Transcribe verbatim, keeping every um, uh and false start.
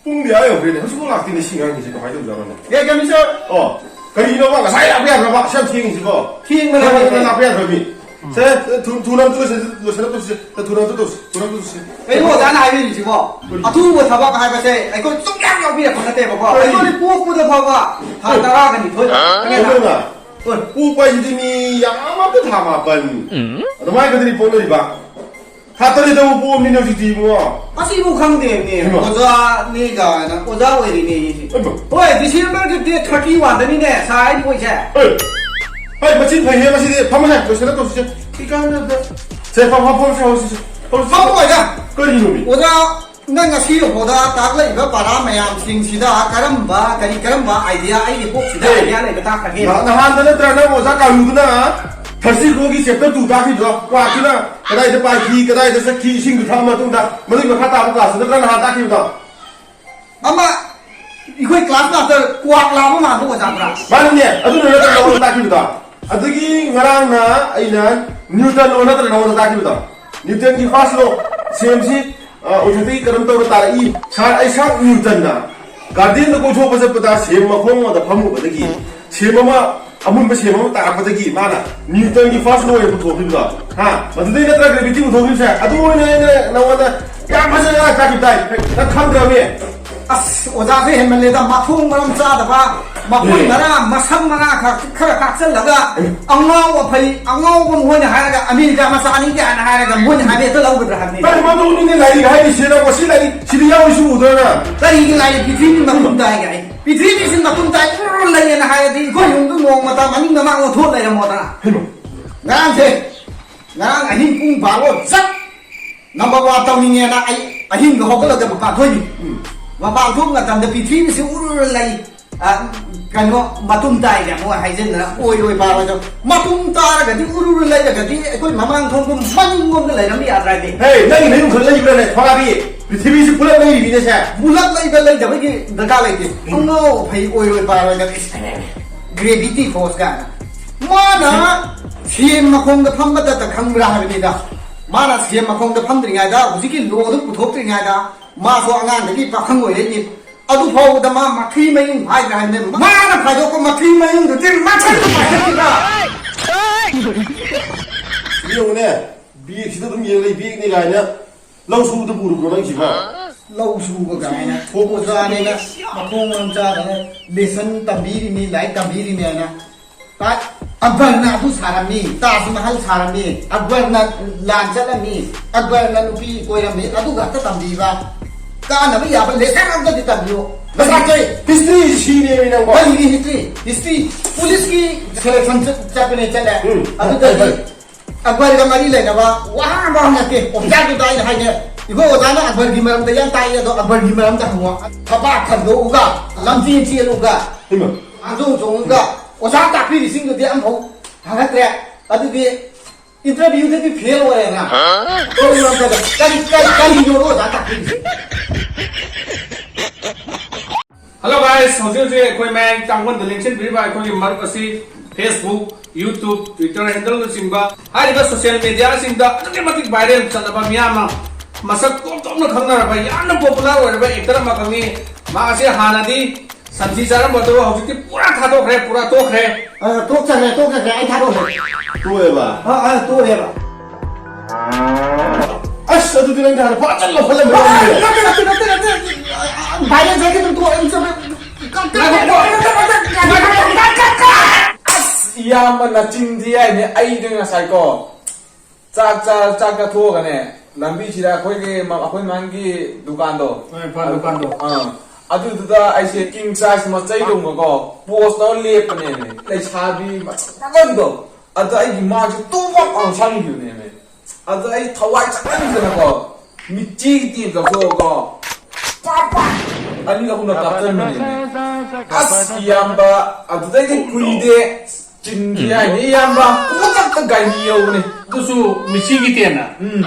ꯄꯨꯡꯗꯤ ꯑꯥ ꯌꯧꯈ꯭ꯔꯦꯅꯦ, ꯍꯧꯖꯤꯛꯐꯥꯎ ꯂꯥꯛꯇꯦꯅꯦ꯫ ꯁꯤ ꯑꯉꯥꯡꯁꯤꯡꯁꯦ ꯀꯃꯥꯏꯅ ꯇꯧꯖꯥꯠꯅꯣꯅꯦ? ꯑꯦ, ꯀꯃꯤꯁꯔ! ꯑꯣ, ꯀꯔꯤꯅꯣꯕ? ꯉꯁꯥꯏ ꯂꯥꯛꯄ ꯌꯥꯗ꯭ꯔꯕ? ꯑꯁꯤ ꯌꯥꯝ ꯊꯦꯡꯉꯤꯁꯤꯕꯣ? ꯊꯦꯡꯕꯅꯦ꯫ ꯊꯦꯡꯕꯅꯦ, ꯂꯥꯛꯄ ꯌꯥꯗ꯭ꯔꯕꯅꯤ꯫ ꯁꯦ, ꯊꯨ-, ꯊꯨꯅ ꯑꯝꯇ ꯂꯣꯏꯁꯤꯟ-, ꯂꯣꯏꯁꯤꯜꯂꯞ ꯇꯧꯁꯤꯁꯦ꯫ ꯊꯨꯅ ꯑꯝꯇ ꯇꯧꯁꯤ, ꯊꯨꯅ ꯑꯝꯇ ꯇꯧꯁꯤ꯫ ꯀꯩꯅꯣ ꯑꯣꯖꯥꯅ ꯍꯥꯏꯕꯤꯔꯤꯁꯤꯕꯣ? ꯀꯔꯤ? ꯑꯊꯨꯕ ꯊꯕꯛ ꯍꯥꯏꯕꯁꯦ ꯑꯩꯈꯣꯏ ꯁꯨꯡꯌꯥ ꯌꯥꯎꯕꯤꯔꯛꯄ ꯅꯠꯇꯦꯕꯀꯣ꯫ ꯀꯔꯤ? ꯑꯩꯈꯣꯏꯗꯤ ꯄꯣꯛꯄꯗ ꯐꯥꯎꯕ ꯊꯥ ꯇꯔꯥꯒ ꯅꯤꯊꯣꯏ ꯈꯛꯇꯅꯦ꯫ ꯀꯩꯅꯣꯅ? ꯍꯣꯏ. ꯄꯣꯛꯄ ꯍꯥꯏꯁꯤꯗꯤ ꯃꯤ ꯌꯥꯝꯃꯕꯗ ꯊꯥ ꯃꯥꯄꯟ꯫ ꯎꯝ. ꯑꯗꯨꯃꯥꯏꯅ ꯈꯛꯇꯅꯤ ꯄꯣꯛꯅꯔꯤꯕ꯫ ꯊꯥ ꯇꯔꯦꯠꯇꯕꯨ ꯄꯣꯛꯑꯝꯅꯤꯅ ꯍꯧꯖꯤꯛꯇꯤ ꯏꯕꯨꯡꯉꯣ꯫ ꯑꯁꯤꯕꯨ ꯈꯪꯗꯦꯅꯦ, ꯏꯃꯥ꯫ ꯑꯣꯖꯥꯅꯤ ꯀꯥꯏꯅ, ꯑꯣꯖꯥ ꯑꯣꯏꯔꯤꯅꯦ ꯑꯩꯁꯦ꯫ ꯏꯃꯥ꯫ ꯍꯣꯏ, December ꯒꯤ date thirty one ꯗꯅꯤꯅꯦ ꯁꯥꯔ ꯑꯩ ꯄꯣꯛꯏꯁꯦ꯫ ꯑꯦ, ꯍꯣꯏ, ꯃꯆꯤꯟ ꯐꯩꯍꯦ ꯃꯁꯤꯗꯤ꯫ ꯐꯝꯃꯁꯦ, ꯂꯣꯏꯁꯤꯜꯂ ꯇꯧꯁꯤꯁꯦ꯫ ꯏꯀꯥꯟꯗ꯫ ꯁꯦ, ꯐꯝ-, ꯐꯝ-, ꯐꯝꯁꯦ, ꯍꯧꯁꯤꯁꯦ꯫ ꯍꯧꯁꯤꯁꯦ꯫ ꯐꯝꯃꯣꯏꯗ꯫ ꯀꯔꯤꯅꯣꯃꯤ? ꯑꯣꯖꯥ, ꯅꯪ ꯉꯁꯤ ꯐꯥꯎꯗ ꯇꯥꯛꯂꯛꯏꯕ ꯄꯥꯔꯥ ꯃꯌꯥꯝꯁꯤꯡꯁꯤꯗ ꯀꯔꯝꯕ, ꯀꯔꯤ, ꯀꯔꯝꯕ idea ꯑꯩꯒꯤ ꯀꯣꯛꯁꯤꯗ ꯑꯦ꯫ Idea ꯂꯩꯕ ꯇꯥꯛꯈ꯭ꯔꯒꯦ? ꯅ-, ꯅꯍꯥꯟꯗ ꯅꯠꯇ꯭ꯔꯥ ꯅꯪ ꯑꯣꯖꯥ ꯀꯥꯂꯨꯗꯨꯅ Thursday Row ꯒꯤ chapter two ꯇꯥꯛꯈꯤꯕꯗꯣ? ꯀ꯭ꯋꯥꯛꯇꯨꯅ ꯀꯗꯥꯏꯗ ꯄꯥꯏꯈꯤ, ꯀꯗꯥꯏꯗ ꯆꯠꯈꯤ, ꯏꯁꯤꯡꯗꯨ ꯊꯛꯑ ꯃꯇꯨꯡꯗ ꯃꯗꯨꯒꯤ ꯃꯈꯥ ꯇꯥꯕ class ꯇꯨ ꯅꯠꯇ꯭ꯔꯥ ꯅꯍꯥꯟ ꯇꯥꯛꯈꯤꯕꯗꯣ? ꯑꯃ ꯑꯩꯈꯣꯏ class ꯃꯥꯁꯇꯔ ꯀ꯭ꯋꯥꯛ ꯂꯥꯕ ꯃꯥꯟꯕ ꯑꯣꯖꯥꯗꯨꯔꯥ? ꯃꯥꯅꯤꯅꯦ, ꯑꯗꯨꯅ ꯅꯠꯇ꯭ꯔꯥ ꯅꯉꯣꯟꯗ ꯇꯥꯛꯈꯤꯕꯗꯣ? ꯑꯗꯒꯤ ꯉꯔꯥꯡꯅ ꯑꯩꯅ Newton Law ꯅꯠꯇ꯭ꯔꯥ ꯅꯉꯣꯟꯗ ꯇꯥꯛꯈꯤꯕꯗꯣ? Newton ꯒꯤ first law, ꯁꯦꯝꯁꯤ ꯑ, ꯎꯊꯛꯇꯒꯤ ꯀꯔꯝ ꯇꯧꯔ ꯇꯥꯔꯛꯏ? ꯁꯥꯔ ꯑꯥꯏꯁꯥꯛ ꯅ꯭ꯌꯨꯇꯟꯅ garden ꯗ ꯀꯣꯏꯊꯣꯛꯄ ꯆꯠꯄꯗ ꯁꯦꯝ ꯃꯈꯣꯡ ꯑꯃꯗ ꯐꯝꯃꯨꯕꯗꯒꯤ ꯁꯦꯝ ꯑꯃ, ꯑꯃꯨꯟꯕ ꯁꯦꯝ ꯑꯃ ꯇꯥꯔꯛꯄꯗꯒꯤ ꯃꯥꯅ ꯅ꯭ꯌꯨꯇꯟꯒꯤ first law ꯑꯣꯏꯅ ꯄꯨꯊꯣꯛꯈꯤꯕꯗꯣ, ꯍꯥ? ꯃꯗꯨꯗꯩ ꯅꯠꯇ꯭ꯔꯥ gravity ꯄꯨꯊꯣꯛꯈꯤꯕꯁꯦ? ꯑꯗꯨ ꯑꯣꯏꯅ ꯑꯩꯅ ꯅꯉꯣꯟꯗ ꯌꯥꯝ ꯐꯖꯅ ꯇꯥꯛꯈꯤ ꯇꯥꯏ꯫ ꯅꯪ ꯈꯪꯗ꯭ꯔꯕꯅꯦ? ꯑꯁ, ꯑꯣꯖꯥꯁꯦ ꯍꯦꯟꯃꯜꯂꯦꯗ, ꯃꯊꯣꯡ ꯃꯔꯝ ꯆꯥꯗꯕ, ꯃꯈꯣꯏ ꯎꯝ꯫ ꯃꯔꯥ, ꯃꯁꯝ ꯃꯔꯥ ꯈꯔ, ꯈꯔ ꯈꯥꯛꯆꯜꯂꯒ, ꯎꯝ꯫ ꯑꯉꯥꯎ ꯑꯐꯩ, ꯑꯉꯥꯎꯕ ꯃꯈꯣꯏꯅ ꯍꯥꯏꯔꯒ ꯑꯃꯦꯔꯤꯀꯥ ꯃꯆꯥꯅꯤ ꯀꯥꯏꯅ ꯍꯥꯏꯔꯒ ꯃꯣꯏꯅ ꯍꯥꯏꯕ ꯍꯦꯛꯇ ꯂꯧꯒꯗ꯭ꯔꯥ ꯍꯥꯏꯕꯅꯤ꯫ ꯀꯔꯤ ꯃꯗꯨꯅꯤꯅꯦ ꯂꯥꯏꯔꯤꯛ ꯍꯥꯏꯔꯤꯁꯦ? ꯅꯪ ꯃꯁꯤ ꯂꯥꯏꯔꯤꯛ ꯁꯤꯗ ꯌꯥꯎꯔꯤꯁꯤ ꯎꯗ꯭ꯔꯣ ꯅꯪ? ꯀꯔꯤꯒꯤ ꯂꯥꯏꯔꯤꯛ? ꯄ꯭ꯔꯤꯊꯤꯕꯤ ꯃꯇꯨꯝ ꯇꯥꯏ ꯀꯥꯏ꯫ ꯄ꯭ꯔꯤꯊꯤꯕꯤꯁꯤ ꯃꯇꯨꯝ ꯇꯥꯏ ꯎꯔꯨꯔ ꯂꯩꯌꯦꯅ ꯍꯥꯏꯔꯗꯤ ꯑꯩꯈꯣꯏ ꯌꯨꯝꯗ ꯅꯣꯡꯃꯇ ꯃꯅꯤꯡ ꯃꯃꯥꯡ ꯑꯣꯟꯊꯣꯛ ꯂꯩꯔꯝꯃꯣꯗꯅ꯫ ꯍꯩꯃꯥ꯫ ꯉꯔꯥꯡꯁꯦ, ꯉꯔꯥꯡ ꯑꯍꯤꯡ ꯄꯨꯡ ꯕꯥꯔꯣ ꯆꯞ number one ꯇꯧꯅꯤꯡꯉꯦꯅ ꯑꯩ ꯑꯍꯤꯡꯗꯣ ꯍꯧꯒꯠꯂꯒ ꯃꯄꯥꯟ ꯊꯣꯛꯏꯅꯤ꯫ ꯎꯝ꯫ ꯃꯄꯥꯟ ꯊꯣꯛꯄ ꯃꯇꯝꯗ ꯄ꯭ꯔꯤꯊꯤꯕꯤꯁꯤ ꯎꯔꯨꯔ ꯂꯩ꯫ ꯑ, ꯀꯩꯅꯣ, ꯃꯇꯨꯝ ꯇꯥꯏꯒ ꯃꯣꯏ ꯍꯥꯏꯖꯤꯟꯗꯅ ꯑꯣꯏꯔꯣꯏ ꯄꯥꯔꯣꯏꯗ꯫ ꯃꯇꯨꯝ ꯇꯥꯔꯒꯗꯤ ꯎꯔꯨꯔꯨ ꯂꯩꯔꯒꯗꯤ ꯑꯩꯈꯣꯏ ꯃꯃꯥꯡ ꯊꯣꯡꯗꯨ ꯃꯅꯤꯡꯂꯣꯝꯗ ꯂꯩꯔꯝꯕ ꯌꯥꯗ꯭ꯔꯥ ꯍꯥꯏꯗꯤ? ꯍꯦ, ꯅꯪꯒꯤ ꯅꯌꯨꯝ ꯈꯛ ꯂꯩꯕ꯭ꯔꯥꯅꯦ, ꯊꯣꯔꯥꯕꯤ? ꯄ꯭ꯔꯤꯊꯤꯕꯤꯁꯤ ꯄꯨꯂꯞ ꯂꯩꯔꯤꯕꯤꯅꯦꯁꯦ꯫ ꯄꯨꯂꯞ ꯂꯩꯕ ꯂꯩꯇꯕꯒꯤ ꯗꯔꯀꯥꯔ ꯂꯩꯇꯦ꯫ ꯎꯝ꯫ ꯑꯉꯥꯎ ꯑꯐꯩ ꯑꯣꯏꯔꯣꯏ ꯄꯥꯔꯣꯏꯗ꯫ Gravity force ꯀꯥꯏꯅ꯫ ꯃꯥꯅ ꯁꯦꯝ ꯃꯈꯣꯡꯗ ꯐꯝꯕꯗꯇ ꯈꯪꯕ꯭ꯔꯥ ꯍꯥꯏꯕꯅꯤꯗ꯫ ꯃꯥꯅ ꯁꯤ ꯑꯦꯝ ꯃꯈꯣꯡꯗ ꯐꯝꯗ꯭ꯔꯤꯉꯩꯗ, ꯍꯧꯖꯤꯛꯀꯤ ꯂꯣꯗꯨ ꯄꯨꯊꯣꯛꯇ꯭ꯔꯤꯉꯩꯗ, ꯃꯥꯁꯨ ꯑꯉꯥꯡꯗꯒꯤ ꯄꯥꯈꯪ ꯑꯣꯏꯔꯛꯏꯅꯤ꯫ ꯑꯗꯨ ꯐꯥꯎꯕꯗ ꯃꯥ ꯃꯊꯤ ꯃꯌꯨꯡ ꯍꯥꯏꯗ꯭ꯔꯥ ꯍꯥꯏꯕꯅꯦ꯫ ꯃꯥꯅ ꯐꯥꯏꯗꯣꯛꯄ ꯃꯊꯤ ꯃꯌꯨꯡꯗꯨꯗꯤ ꯃꯊꯟꯇ ꯄꯥꯏꯈꯠꯈꯤꯕ꯫ ꯌꯦꯡꯉꯨꯅꯦ, ꯕꯦꯒꯁꯤꯗ ꯑꯗꯨꯝ ꯌꯦꯡ ꯂꯩ, ꯕꯦꯒꯅꯤ ꯀꯥꯏꯅ꯫ ꯂꯧ ꯁꯨꯕꯗ ꯄꯨꯔꯨꯕ꯭ꯔꯣ ꯅꯪꯁꯤꯕꯣ? ꯂꯧ ꯁꯨꯕ ꯀꯥꯏꯅ꯫ ꯊꯣꯛꯄ ꯑꯣꯖꯥꯅꯦꯅ ꯃꯊꯣꯡ ꯃꯔꯝ ꯆꯥꯗꯅ ꯂꯦꯁꯟ ꯇꯝꯕꯤꯔꯤꯅꯤ, ꯂꯥꯏꯔꯤꯛ ꯇꯝꯕꯤꯔꯤꯅꯦꯅ꯫ ꯇꯥ-, ꯑꯛꯕꯔꯅ ꯑꯗꯨ ꯁꯥꯔꯝꯃꯤ, ꯇꯥꯖ ꯃꯍꯜ ꯁꯥꯔꯝꯃꯤ, ꯑꯛꯕꯔꯅ ꯂꯥꯟ ꯆꯠꯂꯝꯃꯤ, ꯑꯛꯕꯔꯅ ꯅꯨꯄꯤ ꯀꯣꯏꯔꯝꯃꯤ, ꯑꯗꯨ ꯈꯛꯇ ꯇꯝꯕꯤꯕ꯫ ꯀꯥꯟꯅꯕ ꯌꯥꯕ ꯂꯦꯁꯟ ꯑꯝꯇꯗꯤ ꯇꯝꯕꯤꯌꯨ꯫ ꯉꯁꯥꯏ ꯍꯤꯁꯇ꯭ꯔꯤ ꯁꯤꯅꯦꯃꯤ ꯅꯪꯕꯣ꯫ ꯀꯔꯤꯒꯤ ꯍꯤꯁꯇ꯭ꯔꯤ? ꯍꯤꯁꯇ꯭ꯔꯤ, ꯄꯨꯂꯤꯁꯀꯤ ꯁꯦꯂꯦꯛꯁꯟ ꯆꯠ-, ꯆꯠꯄꯅꯦ, ꯆꯠꯂꯦ꯫ ꯎꯝ꯫ ꯑꯗꯨꯗꯒꯤ ꯐꯩ, ꯐꯩ꯫ ꯑꯛꯕꯔꯒ ꯃꯔꯤ ꯂꯩꯅꯕ ꯋꯥ ꯑꯃ ꯅꯠꯇꯦ꯫ ꯑꯣꯐꯤꯁꯥꯔꯗꯨꯗ ꯑꯩꯅ ꯍꯥꯏꯅꯦ, "ꯏꯕꯣ, ꯑꯣꯖꯥꯅ ꯑꯛꯕꯔꯒꯤ ꯃꯔꯝꯗ ꯌꯥꯝ ꯇꯥꯛꯏ, ꯑꯗꯣ ꯑꯛꯕꯔꯒꯤ ꯃꯔꯝꯗ ꯍꯪꯉꯣ꯫ ꯊꯕꯥꯛ ꯈꯟꯗꯣꯛꯎꯒ, ꯂꯝꯖꯦꯟ ꯆꯦꯜꯂꯨꯒ, ꯏꯃꯥ꯫ ꯈꯥꯡꯖꯣꯡ ꯆꯣꯡꯉꯨꯒ, ꯑꯣꯖꯥ ꯇꯥꯛꯄꯤꯔꯤꯁꯤꯡꯗꯨꯗꯤ ꯑꯃꯐꯥꯎ ꯍꯪꯉꯛꯇ꯭ꯔꯦ꯫ ꯑꯗꯨꯗꯤ ꯏꯟꯇꯔꯚ꯭ꯌꯨꯗꯗꯤ ꯐꯦꯜ ꯑꯣꯏꯔꯦꯅ꯫ ꯀꯔꯤ ꯃꯔꯝꯗ? ꯀꯔꯤ, ꯀꯔꯤ, ꯀꯔꯤꯅꯣ ꯑꯣꯖꯥ ꯇꯥꯛꯄꯤꯔꯤꯁꯦ?" Hello guys, ꯍꯧꯖꯤꯛ ꯍꯧꯖꯤꯛ ꯑꯩꯈꯣꯏ ꯃꯌꯥꯏ ꯇꯥꯡꯕꯟꯗ ꯂꯦꯡꯁꯤꯟꯕꯤꯔꯤꯕ ꯑꯩꯈꯣꯏꯒꯤ ꯃꯔꯨꯞ ꯑꯁꯤ Facebook, YouTube, Twitter handleꯅꯆꯤꯡꯕ ꯍꯥꯏꯔꯤꯕ social mediaꯁꯤꯡꯗ ꯑꯗꯨꯛꯀꯤ ꯃꯇꯤꯛ viral ꯆꯠꯂꯕ, ꯃꯤꯌꯥꯝꯅ ꯃꯁꯛ ꯇꯣꯞ ꯇꯣꯞꯅ ꯈꯪꯅꯔꯕ, ꯌꯥꯝꯅ popular ꯑꯣꯏꯔꯕ actor ꯑꯃꯈꯛꯅꯤ꯫ ꯃꯍꯥꯛ ꯑꯁꯤ ꯍꯥꯟꯅꯗꯤ ꯁꯟꯊꯤ ꯆꯥꯔꯝꯕꯗꯣ ꯍꯧꯖꯤꯛꯇꯤ ꯄꯨꯔꯥ ꯊꯥꯗꯣꯛꯈ꯭ꯔꯦ, ꯄꯨꯔꯥ ꯇꯣꯛꯈ꯭ꯔꯦ꯫ ꯑ, ꯇꯣꯛꯆꯈ꯭ꯔꯦ, ꯇꯣꯛꯆꯈ꯭ꯔꯦ, ꯑꯩ ꯊꯥꯗꯣꯛꯈ꯭ꯔꯦ꯫ ꯇꯣꯛꯑꯦꯕ? ꯑ, ꯑ, ꯇꯣꯛꯑꯦꯕ꯫ ꯑꯁ, ꯑꯗꯨꯗꯤ ꯅꯪ ꯍꯥꯟꯅ ꯐꯖꯅ ꯂꯧꯈꯠꯂꯝꯕ ꯌꯥꯏꯅꯦ꯫ ꯅꯠꯇꯦ, ꯅꯠꯇꯦ, ꯅꯠꯇꯦ, ꯅꯠꯇꯦ꯫ Viral ꯆꯠꯈꯤꯗꯣ ꯇꯣꯛꯑꯦ, ꯑꯩ ꯆꯠꯂꯦ꯫ ꯑꯁ, ꯏꯌꯥꯝꯕ ꯅꯆꯤꯟꯗꯤ ꯍꯥꯏꯅꯦ, ꯑꯩꯗꯤ ꯉꯁꯥꯏꯀꯣ꯫ ꯆꯥꯛ ꯆꯥ-, ꯆꯥꯛ ꯆꯥꯊꯣꯛꯑꯒꯅꯦ, ꯂꯝꯕꯤꯁꯤꯗ ꯑꯩꯈꯣꯏꯒꯤ ꯃ-, ꯑꯩꯈꯣꯏ ꯃꯥꯡꯒꯤ ꯗꯨꯀꯥꯟꯗꯣ꯫ ꯍꯣꯏ, ꯄꯥꯟ ꯗꯨꯀꯥꯟꯗꯣ꯫ ꯑꯥ꯫ ꯑꯗꯨꯗꯨꯗ ꯑꯩꯁꯦ king size ꯃꯆꯩꯗꯧꯅꯀꯣ, pose ꯇꯧꯔ ꯂꯦꯞꯄꯅꯦꯃꯦ꯫ ꯂꯩꯁꯥꯕꯤ ꯃꯁꯛ ꯐꯖꯕꯗꯣ꯫ ꯑꯗ ꯑꯩꯒꯤ ꯃꯥꯏꯁꯦ ꯇꯨꯕꯛ ꯂꯥꯎꯅ ꯁꯪꯈꯤꯕꯅꯦꯃꯦ꯫ ꯑꯗ ꯑꯩ ꯊꯋꯥꯏ ꯆꯪꯃꯟꯗꯅꯀꯣ, ꯃꯤꯠꯆꯤꯒꯤ ꯇꯦꯟ ꯂꯧꯊꯣꯛꯑꯒꯀꯣ, ꯄꯥꯛ ꯄꯥꯛ ꯑꯅꯤ ꯑꯍꯨꯝꯂꯛ ꯀꯥꯞꯆꯟꯕꯅꯦꯃꯦ꯫ ꯑꯁ, ꯏꯌꯥꯝꯕ, ꯑꯗꯨꯗꯩꯗꯤ ꯀꯨꯏꯗꯦ꯫ ꯆꯤꯟꯈꯤ ꯍꯥꯏꯅꯤ, ꯏꯌꯥꯝꯕ꯫ ꯈꯨꯗꯛꯇ ꯒꯥꯏꯅꯤ ꯌꯧꯕꯅꯦ꯫ ꯑꯗꯨꯁꯨ ꯃꯤꯆꯤꯒꯤ ꯇꯦꯟꯅ? ꯎꯝ꯫